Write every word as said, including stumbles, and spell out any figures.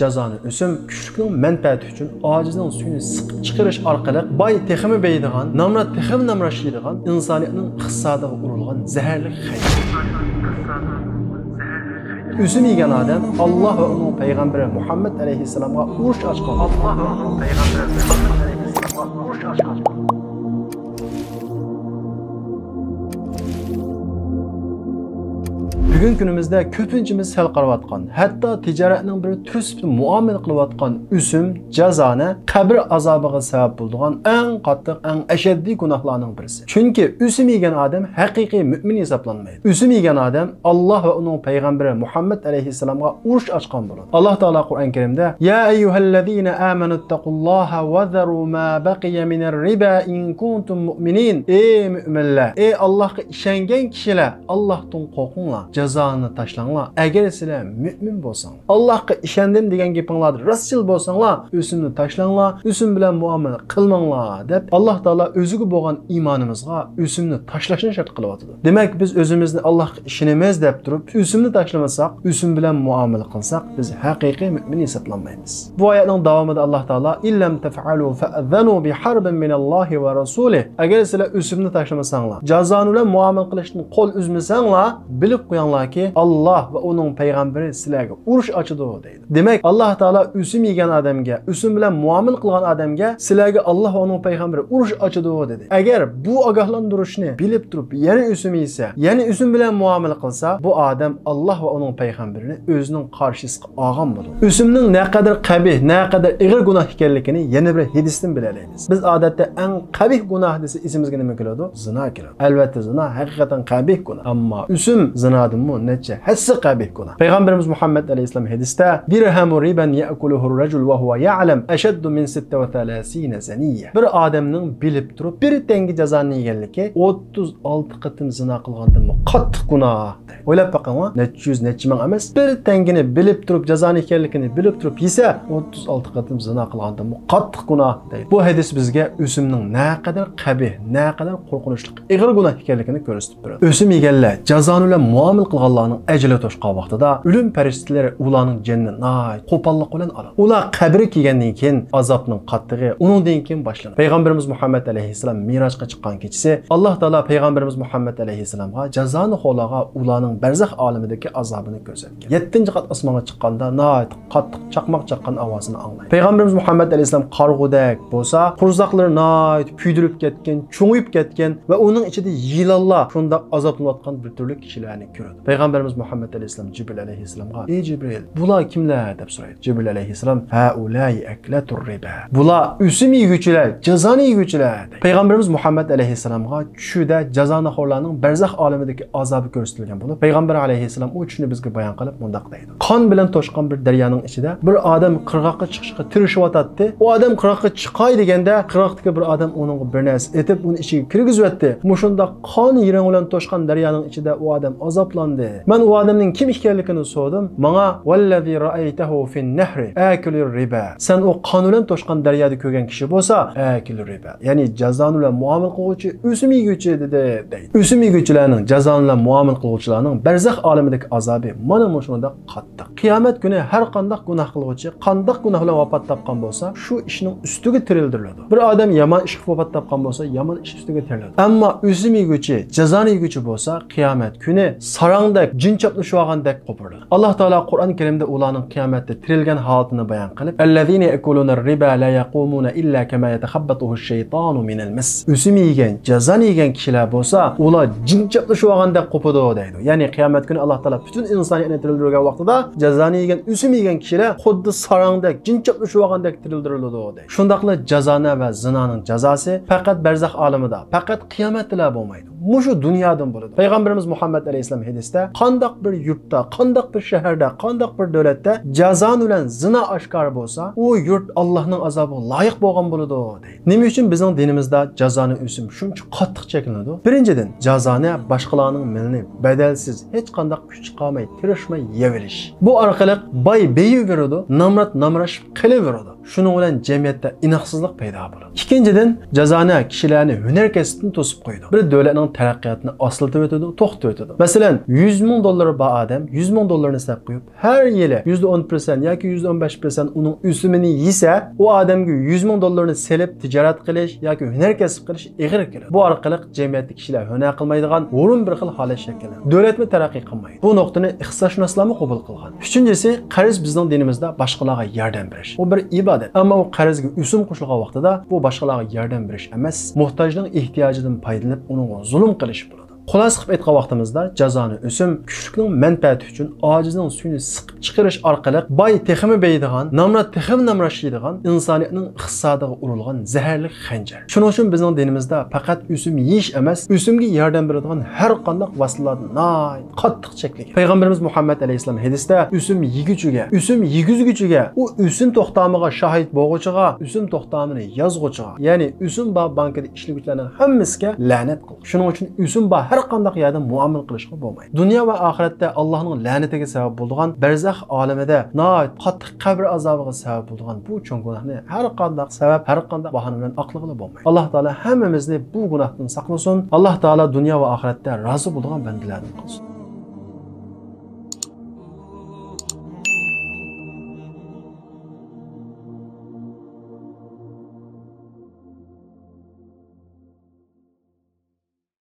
جازانى ئۆسۈم كۈچلۈكنىڭ مەنپەئەتى ئۈچۈن ئاجىزنىڭ سۈيىنى سىقىپ چىقىرىش ئارقىلىق باي تېخىمۇ بېيىيدىغان، نامرات تېخىمۇ نامراتلىشىدىغان ئىنسانىيەتنىڭ ئىقتىسادىغا ئۇرۇلغان زەھەرلىك خەير. ئۆسۈم يېگەن ئادەم ئاللاھ ۋە ئۇنىڭ پەيغەمبىرى مۇھەممەد ئەلەيھىسسالامغا ئۇرۇش ئاچقان. ئاللاھ ۋە ئۇنىڭ پەيغەمبىرى مۇھەممەد ئەلەيھىسسالامغا ئۇرۇش ئاچقان. بۈگۈنكى كۈنىمىزدە كۆپىنچىمىز سەل قاراۋاتقان، ھەتتا تىجارەتنىڭ بىر تۈرى سۈپىتىدە مۇئامىلە قىلىۋاتقان ئۆسۈم، جازانە، قەبرە ئازابىغا سەۋەب بولىدىغان ئەڭ قاتتىق، ئەڭ ئەشەددىي گۇناھلارنىڭ بىرسى. چۈنكى ئۆسۈم يېگەن ئادەم ھەقىقىي مۆمىن ھېسابلانمايدۇ. ئۆسۈم يېگەن ئادەم ئاللاھ ۋە ئۇنىڭ پەيغەمبىرى مۇھەممەد ئەلەيھىسسالامغا ئۇرۇش ئاچقان بولىدۇ. ئاللاھ تائالا قۇرئان كەرىمدە، يا أيها الذين آمنوا اتقوا الله وذروا ما بقي من الربا إن كنتم مؤمنين. ئەي مۆمىنلەر، ئەي ئاللاھقا ئىشەنگەن كىشىلەر، ئاللاھتىن قورقۇڭلار، جازانى تاشلاڭلار، ئەگەر سىلەر مۆمىن بولساڭلار. ئاللاھقا ئىشەندىم دېگەن گېپىڭلاردا راستچىل بولساڭلار، ئۆسۈمنى تاشلاڭلار، ئۆسۈم بىلەن مۇئامىلە قىلماڭلار، دەپ ئاللاھ تائالا ئۆزىگە بولغان ئىمانىمىزغا ئۆسۈمنى تاشلاشنى شەرت قىلىۋاتىدۇ. دېمەك، بىز ئۆزىمىزنى ئاللاھقا ئىشىنىمىز دەپ تۇرۇپ، ئۆسۈمنى تاشلىمىساق، ئۆسۈم بىلەن مۇئامىلە قىلساق، بىز ھەقىقىي مۆمىن ھېسابلانمايمىز. بۇ ئايەتنىڭ داۋامىدا ئاللاھ تائالا، إن لم تفعلوا فأذنوا بحرب من الله ورسوله. ئەگەر سىلەر ئۆسۈمنى تاشلىمىساڭلار، جازانى بىلەن مۇئامىلە قىلىشتىن قول ئۈزمىسەڭلار، بىلىپ قويۇڭلاركى، ئاللاھ ۋە ئۇنىڭ پەيغەمبىرى سىلەرگە ئۇرۇش ئاچىدۇ، دەيدۇ. دېمەك، ئاللاھ تائالا ئۆسۈم يېگەن ئادەمگە، ئۆسۈم بىلەن مۇئامىلە قىلغان ئادەمگە، سىلەرگە ئاللاھ ۋە ئۇنىڭ پەيغەمبىرى ئۇرۇش ئاچىدۇ، دېدى. ئەگەر بۇ ئاگاھلاندۇرۇشنى بىلىپ تۇرۇپ، يەنە ئۆسۈم يېسە، يەنە ئۆسۈم بىلەن مۇئامىلە قىلسا، بۇ ئادەم ئاللاھ ۋە ئۇنىڭ پەيغەمبىرىنى ئۆزىنىڭ قارشىسىغا ئالغان بولىدۇ. ئۆسۈمنىڭ نەقەدەر قەبىھ، نەقەدەر ئېغىر گۇناھ ئىكەنلىكىنى يەنە بىر ھەدىستىن بىلەلەيمىز. بىز ئادەتتە ئەڭ قەبىھ گۇناھ دېسە، ئېسىمىزگە نېمە كېلىدۇ؟ زىنا كېلىدۇ. ئەلۋەتتە، زىنا ھەقىقەتەن قەبىھ گۇناھ. ئەمما ئۆسۈم زىنادىنمۇ نەچچە ھەسسە قەبىھ گۇناھ. پەيغەمبىرىمىز مۇھەممەد ئەلەيھىسسالام ھەدىستە، درهم ربا يأكله الرجل وهو يعلم أشد من ستة وثلاثين زنية. بىر ئادەمنىڭ بىلىپ تۇرۇپ بىر تەڭگە جازانى يېگەنلىكى ئوتتۇز ئالتە قېتىم زىنا قىلغاندىنمۇ قاتتىق گۇناھ. ئويلاپ بېقىڭلار، نەچچە يۈز، نەچچە مىڭ ئەمەس، بىر تەڭگىنى بىلىپ تۇرۇپ، جازانى ئىكەنلىكىنى بىلىپ تۇرۇپ يېسە، ئوتتۇز ئالتە قېتىم زىنا قىلغاندىنمۇ قاتتىق گۇناھ، دەيدۇ. بۇ ھەدىس بىزگە ئۆسۈمنىڭ نەقەدەر قەبىھ، نەقەدەر قورقۇنچلۇق، ئېغىر گۇناھ ئىكەنلىكىنى كۆرسىتىپ بېرىدۇ. ئۆسۈم يېگەنلەر جازانى بىلەن مۇئامىلە قىلغانلارنىڭ ئەجىلى توشقان ۋاقتىدا، ئۆلۈم پەرىشتىلىرى ئۇلارنىڭ جېنىنى ناھايىتى قوپاللىق بىلەن ئالىدۇ. ئۇلار قەبرىگە كەلگەندىن كېيىن ئازابنىڭ قاتتىقى ئۇنىڭدىن كېيىن باشلىنىدۇ. پەيغەمبىرىمىز مۇھەممەد ئەلەيھىسسالام مىراجقا چىققان كېچىسى ئاللاھ تائالا پەيغەمبىرىمىز مۇھەممەد ئەلەيھىسسالامغا جازانىخورلارغا ئۇلارنىڭ بەرزەخ ئالىمىدىكى ئازابىنى كۆرسەتكەن. يەتتىنچى قات ئاسمانغا چىققاندا ناھايىتى قاتتىق چاقماق چاققان ئاۋازىنى ئاڭلايدۇ. پەيغەمبىرىمىز مۇھەممەد ئەلەيھىسسالام قارىغۇدەك بولسا، قورساقلىرى ناھايىتى كۆيدۈرۈپ كەتكەن، چوڭىيىپ كەتكەن ۋە ئۇنىڭ ئىچىدە يىلانلار شۇنداق ئازابلىنىۋاتقان بىر تۈرلۈك كىشىلەرنى كۆرىدۇ. پەيغەمبىرىمىز مۇھەممەد ئەلەيھىسسالام جىبرىل ئەلەيھىسسالامغا، ئەي جىبرىل، بۇلار كىملەر؟ دەپ سورايدۇ. جىبرىل ئەلەيھىسسالام، ھەئۇلاء ئەكلەتۇر رىبا. بۇلار ئۆسۈم يېگۈچىلەر، جازانى يېگۈچىلەر، دەيدۇ. پەيغەمبىرىمىز مۇھەممەد ئەلەيھىسسالامغا چۈشىدە جازانىخورلارنىڭ بەرزەخ ئالىمىدىكى ئازابى كۆرسىتىلگەن بولۇپ، پەيغەمبەر ئەلەيھىسسالام ئۇ چۈشنى بىزگە بايان قىلىپ مۇنداق دەيدۇ. قان بىلەن توشقان بىر دەريانىڭ ئىچىدە بىر ئادەم قىرغاققا چىقىشقا تىرىشىۋاتاتتى. ئۇ ئادەم قىرغاققا چىقاي دېگەندە، قىرغاقتىكى بىر ئادەم ئۇنىڭغا بىر نەرسە ئېتىپ، ئۇنى ئىچىگە كىرگۈزۈۋەتتى. مۇشۇنداق قان يىرىڭ بىلەن توشقان دەريانىڭ ئىچىدە ئۇ ئادەم ئازابلاندى. مەن ئۇ ئادەمنىڭ كىم ئىكەنلىكىنى سورىدىم. ماڭا، ۋەللەزى رەئەيتەھۇ فىن نەھرى ئاكىلۇر رىبا. سەن ئۇ قان بىلەن توشقان دەريادا كۆرگەن كىشى بولسا، ئاكىلۇر رىبا. يەنى جازانى بىلەن مۇئامىلە قىلغۇچى ئۆسۈم يېگۈچى دېدى، دەيدۇ. ئۆسۈم يېگۈچىلەرنىڭ جازانى بىلەن مۇئامىلە قىلغۇچىلارنىڭ بەرزەخ ئالىمىدىكى ئازابى مانا مۇشۇنداق قاتتىق. قىيامەت كۈنى ھەر قانداق گۇناھ قىلغۇچى قانداق گۇناھ بىلەن ۋاپات تاپقان بولسا، شۇ ئىشنىڭ ئۈستىگە تىرىلدۈرۈلىدۇ. بىر ئادەم يامان ئىش قىلىپ ۋاپات تاپقان بولسا، يامان ئىش ئۈستىگە تىرىلىدۇ. ئەمما ئۆسۈم يېگۈچى، جازانى يېگۈچى بولسا، قىيامەت كۈنى ساراڭدەك، جىن چاپلىشىۋالغاندەك قوپۇرۇلىدۇ. ئاللاھ تائالا قۇرئان كەرىمدە ئۇلارنىڭ قىيامەتتە تىرىلگەن ھالىتىنى بايان قىلىپ، الذين يأكلون الربا لا يقومون إلا كما يتخبطه الشيطان من المس. ئۆسۈم يېگەن، جازانى يېگەن كىشىلەر بولسا، ئۇلار جىن چاپلىشىۋالغاندەك قوپىدۇ، دەيدۇ. يەنى قىيامەت كۈنى ئاللاھ تائالا پۈتۈن ئىنسانىيەتنى تىرىلدۈرگەن ۋاقتىدا جازانى يېگەن، ئۆسۈم يېگەن كىشىلەر خۇددى ساراڭدەك جىن چاپلىشىۋالغاندەك تىرىلدۈرۈلىدۇ، دەيدۇ. شۇنداقلا جازانە ۋە زىنانىڭ جازاسى پەقەت بەرزەخ ئالىمىدا، پەقەت قىيامەتتىلا بولمايدۇ. مۇشۇ دۇنيادىن بولىدۇ. پەيغەمبىرىمىز مۇھەممەد ئەلەيھىسسالام ھەدىستە، قانداق بىر يۇرتتا، قانداق بىر شەھەردە، قانداق بىر دۆلەتتە جازانى بىلەن زىنا ئاشكارا بولسا، ئۇ يۇرت ئاللاھنىڭ ئازابىغا لايىق بولغان بولىدۇ، دەيدۇ. نېمە ئۈچۈن بىزنىڭ دىنىمىزدا جازانى ئۆسۈم شۇنچە قاتتىق چەكلىنىدۇ؟ بىرىنچىدىن، جازانە باشقىلارنىڭ مېلىنى بەدەلسىز، ھېچقانداق كۈچ چىقارماي، تىرىشماي يەۋېلىش. بۇ ئارقىلىق باي بېيىۋېرىدۇ، نامرات نامراشىپ قېلىۋېرىدۇ. شۇنىڭ بىلەن جەمئىيەتتە ئىناقسىزلىق پەيدا بولىدۇ. ئىككىنچىدىن، جازانە كىشىلەرنى ھۈنەر كەسىپتىن توسۇپ قويىدۇ. بىر دۆلەتنىڭ تەرەققىياتنى ئاستىلىتىۋېتىدۇ، توختىتىۋېتىدۇ. مەسىلەن، يۈز مىڭ دوللىرى بار ئادەم يۈز مىڭ دوللارنى سەپ قويۇپ، ھەر يىلى يۈزدە ئون پىرسەنت ياكى يۈزدە ئون بەش پىرسەنت ئۇنىڭ ئۆسۈمىنى يېسە، ئۇ ئادەمگە يۈز مىڭ دوللارنى سېلىپ تىجارەت قىلىش ياكى ھۈنەر كەسىپ قىلىش ئېغىر كېلىدۇ. بۇ ئارقىلىق جەمئىيەتتىكى كىشىلەر ھۈنەر قىلمايدىغان ھۇرۇن بىر خىل ھالەت شەكىللىنىدۇ. دۆلەتمۇ تەرەققىي قىلمايدۇ. بۇ نۇقتىنى ئىقتىسادشۇناسلارمۇ قوبۇل قىلغان. ئۈچىنچىسى، قەرز بىزنىڭ دىنىمىزدا باشقىلارغا ياردەم بېرىش. ئۇ بىر ئىبادەت. ئەمما ئۇ قەرزگە ئۆسۈم قوشۇلغان ۋاقتىدا بۇ باشقىلارغا ياردەم بېرىش ئەمەس، موھتاجنىڭ ئېھتىياجىدىن پايدىلىنىپ ئۇنىڭغا زۇلۇم قىلىش بولىدۇ. خۇلاسە قىلىپ ئېيتقان ۋاقتىمىزدا جازانى ئۆسۈم كۈچلۈكنىڭ مەنپەئەتى ئۈچۈن ئاجىزنىڭ سۈيىنى سىقىپ چىقىرىش ئارقىلىق باي تېخىمۇ بېيىيدىغان، نامرات تېخىمۇ نامراتلىشىدىغان، ئىنسانىيەتنىڭ ئىقتىسادىغا ئۇرۇلغان زەھەرلىك خەنجەر. شۇنىڭ ئۈچۈن بىزنىڭ دىنىمىزدا پەقەت ئۆسۈم يېيىش ئەمەس، ئۆسۈمگە ياردەم بېرىدىغان ھەر قانداق ۋاسىتىلەردىن ناھايىتى قاتتىق چەكلىگەن. پەيغەمبىرىمىز مۇھەممەد ئەلەيھىسسالام ھەدىستە ئۆسۈم يېگۈچىگە، ئۆسۈم يېگۈزگۈچىگە، ئۇ ئۆسۈم توختامىغا شاھىت بولغۇچىغا، ئۆسۈم توختامىنى يازغۇچىغا، يەنى ئۆسۈم بار بانكىدا ئىشلىگۈچىلەرنىڭ ھەممىسىگە لەنەت قىلغان. شۇنىڭ ئۈچۈن ئۆسۈم بار ھەر قانداق يەردە مۇئامىلە قىلىشقا بولمايدۇ. دۇنيا ۋە ئاخىرەتتە ئاللاھنىڭ لەنىتىگە سەۋەب بولىدىغان بەرزەخ ئالىمىدە ناھايىتى قاتتىق قەبرە ئازابىغا سەۋەب بولىدىغان بۇ چوڭ گۇناھنى ھەر قانداق سەۋەب، ھەر قانداق باھانە بىلەن ئاقلىغىلى بولمايدۇ. ئاللاھ تائالا ھەممىمىزنى بۇ گۇناھتىن ساقلىسۇن. ئاللاھ تائالا دۇنيا ۋە ئاخىرەتتە رازى بولىدىغان بەندىلەردىن قىلسۇن.